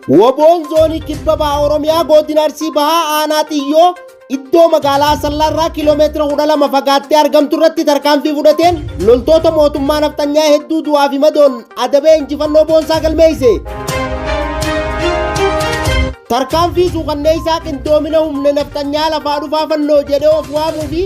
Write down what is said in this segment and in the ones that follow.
WBOn zoonii kibba baha Oromiyaa godina Arsii Bahaa aanaa Xiyyoo iddoo magaalaa Asallaa irraa kiiloomeetira 12 fagaattee argamtu irratti tarkaanfii fudhateen loltoota mootummaa nafxanyaa hedduu du'aa fi madoon adabee injifannoo boonsaa galmeesse. Tarkaanfii suukanneessaa qindoomina humna nafxanyaa lafaa dhufaa fannoo jedhee of waamuu fi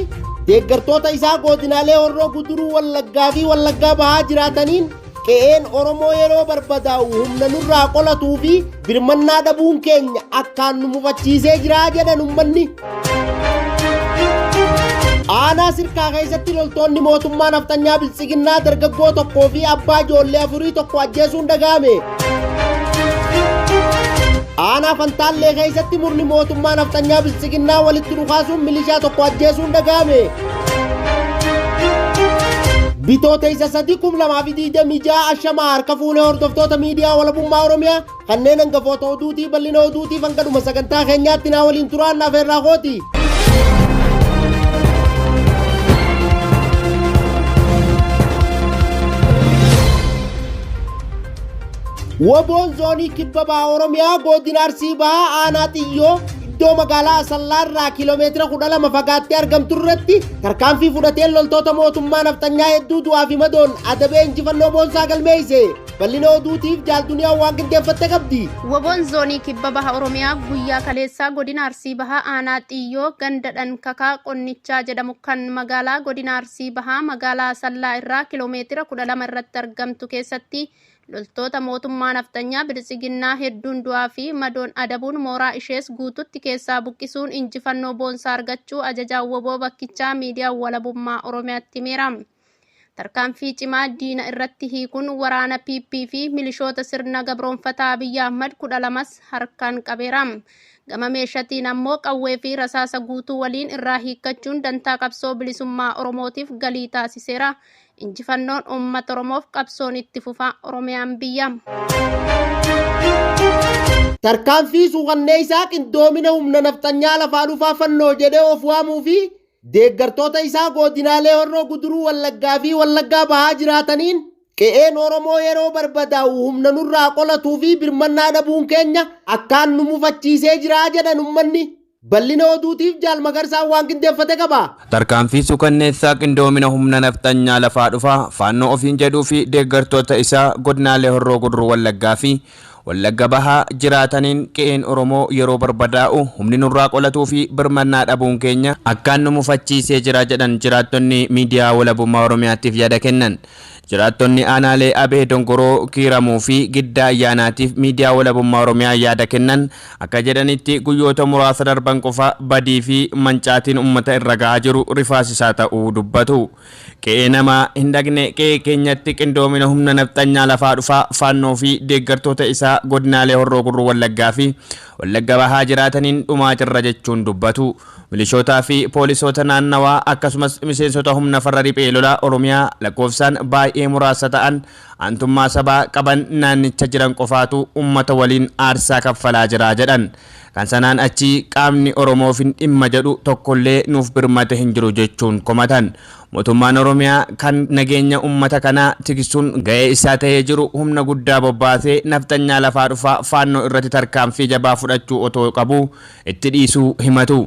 deeggartoota isaa godinaalee Horroo Guduruu Wallaggaa fi Wallaggaa Bahaa jiraataniin qe'een Oromoo yeroo barbadaa'u humna nurraa qolatuu fi birmannaa dhabuun keenya akkaan nu mufachiisee jira jedhan uummanni. Aanaa Sirkaa keessatti loltoonni mootummaa nafxanyaa Biltsiginnaa dargaggoo tokkoo fi abbaa ijoollee afurii tokko ajjeesuun dhaga'ame. Aanaa Fantaallee keessatti murni mootummaa nafxanyaa Biltsiginnaa walitti dhukaasuun milishaa tokko ajjeesuun dhaga'ame. Bitootessa 3 2026 ashamaa harka fuunee hordoftoota miidiyaa walabummaa Oromiyaa kanneen hangafoota oduutii bal'ina oduutiif hanga dhuma sagantaa keenyaatti naa waliin turaan afeerraa kooti. WBOn zoonii kibba baha Oromiyaa godina Arsii Bahaa aanaa Xiyyoo iddoo magaalaa Asallaa irraa kiiloomeetira 12 fagaattee argamtu irratti tarkaanfii fudhateen loltoota mootummaa nafxanyaa hedduu du'aa fi madoon adabee injifannoo boonsaa galmeesse. Bal'ina oduutiif jaal Duniyaa waan qindeeffatte qabdi. WBOn zoonii kibba baha Oromiyaa guyyaa kaleessaa godina Arsii Bahaa aanaa Xiyyoo ganda Dhankakaa Qonnichaa jedhamu kan magaalaa godina Arsii Bahaa magaalaa Asallaa irraa kiiloomeetira 12 irratti argamtu keessatti loltoota mootummaa nafxanyaa Biltsiginnaa hedduun du'aa fi madoon adabuun mooraa ishees guututti keessaa buqqisuun injifannoo boonsaa argachuu ajajaan WBO bakkichaa miidiyaa walabummaa Oromiyaatti himeera. Tarkaanfii cimaa diina irratti hiikuun waraana PP fi milishoota sirna gabroonfataa Abiyyi Ahmad 12 harkaan qabeera. Gama meeshatiin ammoo qawwee fi rasaasa guutuu waliin irraa hiikkachuun dantaa qabsoo bilisummaa Oromootiif galii taasiseera. Injifannoon uummata Oromoof qabsoon itti fufa. Oromiyaan biyya. Tarkaanfii suukanneessaa qindoomina humna nafxanyaa lafaa dhufaa fannoo jedhee of waamuu fi deeggartoota isaa godinaalee Horroo Guduruu Wallaggaa fi Wallaggaa Bahaa jiraataniin qe'een Oromoo yeroo barbadaa'u humna nurraa qolatuu fi birmannaa dhabuun keenya akkaan nu mufachiisee jira jedhan uummanni. Bal'ina oduutiif jaal Magarsaan waan qindeeffate qaba. Tarkaanfii suukanneessaa qindoomina humna nafxanyaa lafaa dhufaa faannoo ofiin jedhuu fi deeggartoota isaa godinaalee Horroo Guduruu Wallaggaa fi Wallagga Bahaa jiraataniin qe'een Oromoo yeroo barbadaa'u humni nurraa qolatuu fi birmannaa dhabuun keenya akkaan nu mufachiisee jira jedhan jiraattonni miidiyaa walabummaa Oromiyaatiif yaada kennan. Jiraattonni aanaalee Abee Dongoroo Kiiramuu fi Giddaa Ayyaanaatiif miidiyaa walabummaa Oromiyaa yaada kennan akka jedhanitti guyyoota muraasa darban qofa badii fi mancaatiin uummata irra gahaa jiru rifaasisaa ta'uu dubbatu. Qe'ee namaa hin dhaqne qe'ee keenyatti qindoomina humna nafxanyaa lafaa dhufaa faannoo fi deeggartoota isaa godinaalee Horroo Guduruu Wallaggaa fi Wallagga Bahaa jiraataniin dhumaa jirra jechuun dubbatu. Milishootaa fi poolisoota naannawaa akkasumas miseensota humna farra riphee lolaa Oromiyaa lakkoofsaan baay'ee muraasa ta'an aantummaa sabaa qaban naannicha jiran qofaatu uummata waliin aarsaa kaffalaa jira jedhan. Kan sanaan achi qaamni Oromoof hin dhimma jedhu tokkollee nuuf birmate hin jiru jechuun komatan. Mootummaan Oromiyaa kan nageenya uummata kanaa tiksuun ga'ee isaa ta'ee jiru humna guddaa bobbaasee nafxanyaa lafaa dhufaa faannoo irratti tarkaanfii jabaa fudhachuu otoo qabu itti dhiisuu himatu.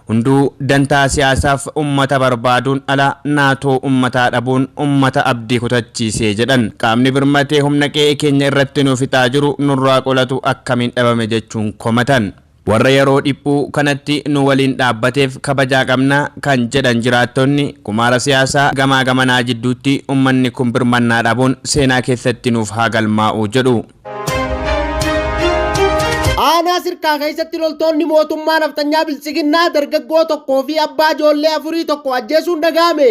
Hunduu dantaa siyaasaaf uummata barbaaduun ala naatoo uummataa dhabuun uummata abdii kutachiisee jedhan. Qaamni birmatee humna qe'ee keenya irratti nu fixaa jiru nurraa qolatu akkamiin dhabame jechuun komatan. Warra yeroo dhiphuu kanatti nu waliin dhaabbateef kabajaa qabna kan jedhan jiraattonni kumaara siyaasaa gamaa gamanaa jidduutti uummanni kun birmannaa dhabuun seenaa keessatti nuuf haa galmaa'u jedhu. Aanaa Sirkaa keessatti loltoonni mootummaa nafxanyaa Biltsiginnaa dargaggoo tokkoo fi abbaa ijoollee afurii tokko ajjeesuun dhaga'ame.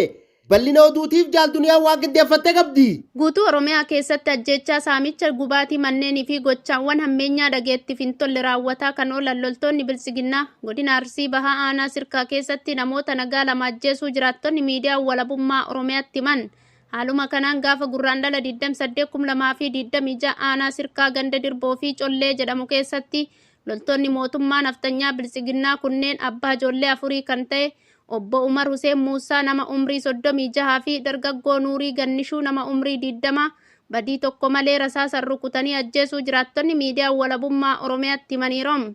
Bal'ina oduutiif jaal Duniyaan waan qindeeffatte qabdi. Guutuu Oromiyaa keessatti ajjeechaa saamicha gubaatii manneenii fi gochaawwan hammeenyaa dhageettiif hin tolle raawwataa kan oolan loltoonni Biltsiginnaa godina Arsii Bahaa aanaa Sirkaa keessatti namoota nagaa lama ajjeesuu jiraattonni miidiyaa walabummaa Oromiyaatti himan. Haaluma kanaan gaafa Gurraandhala 28 2026 aanaa Sirkaa ganda Dirboo fi Collee jedhamu keessatti loltoonni mootummaa nafxanyaa Biltsiginnaa kunneen abbaa ijoollee afurii kan ta'e obbo Umar Hussein Muusaa nama umrii 36 fi dargaggoo Nuurii Gannishuu nama umrii 20 badii tokko malee rasaasan rukutanii ajjeesuu jiraattonni miidiyaa Walabummaa Oromiyaatti himaniiru.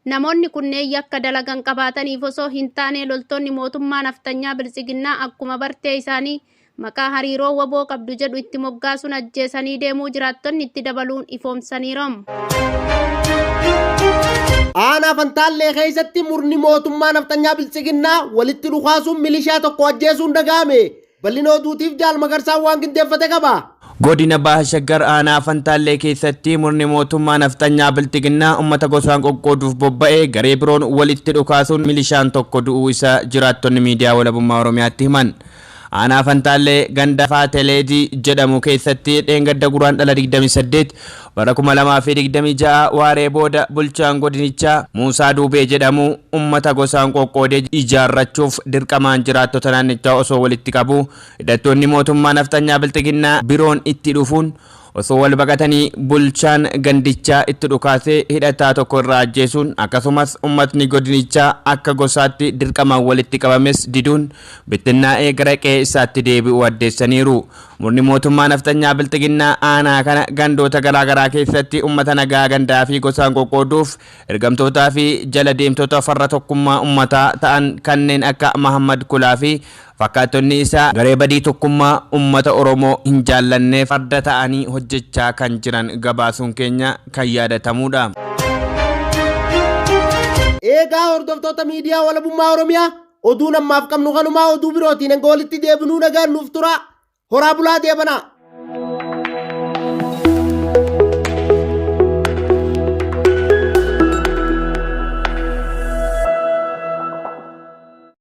Namoonni kunneen yakka dalagan qabaataniif osoo hin taane loltoonni mootummaa naftanyaa Biltsiginnaa akkuma bartee isaanii maqaa hariiroo WBO qabdu jedhu itti moggaasuun ajjeesanii deemuu jiraattonni itti dabaluun ifoomsaniiru. Aanaa Fantaallee keessatti murni mootummaa naftanyaa Biltsiginnaa walitti dhukaasuun milishaa tokko ajjeesuun dhaga'ame. Bal'ina oduutiif Jaal Magarsaan waan qindeeffate qaba. Godina Baha Shaggar aanaa Fantaallee keessatti murni mootummaa naftanyaa Bilxiginnaa uummata gosaan qoqqooduuf bobba'ee garee biroon walitti dhukaasuun milishaan tokko du'uu isaa jiraattonni miidiyaa Walabummaa Oromiyaatti himan. Aanaa Fantaallee ganda Faateleedii jedhamu keessatti dheengadda Guraandhala 28 bara 2026 waaree booda bulchaan godinichaa Muusaa Duubee jedhamu uummata gosaan qoqqoodee ijaarrachuuf dirqamaan jiraattota naannichaa osoo walitti qabu hidhattoonni mootummaa naftanyaa Bilxiginnaa biroon itti dhufuun osoo wal baqatanii bulchaan gandichaa itti dhukaasee hidhataa tokko irraa ajjeesuun, akkasumas uummatni godinichaa akka gosaatti dirqamaan walitti qabames diduun bittinnaa'ee gara qe'ee isaatti deebi'uu addeessaniiru. Murni mootummaa naftanyaa Bilxiginnaa aanaa kana gandoota garaagaraa keessatti uummata nagaa gandaa fi gosaan qoqqooduuf ergamtootaa fi jala deemtota farra tokkummaa uummataa ta'an kanneen akka Mahammad Kulaa fi fakkaattonni isaa garee badii tokkummaa uummata Oromoo hin jaallanneef farda ta'anii hojjechaa kan jiran gabaasuun keenya kan yaadatamudha. Eegaa hordoftoota miidiyaa Walabummaa Oromiyaa, oduun ammaaf qabnu kanumaa. Oduu birootiin hanga walitti deebinuu nagaan nuuf tura. Horaa bulaa deebanaa.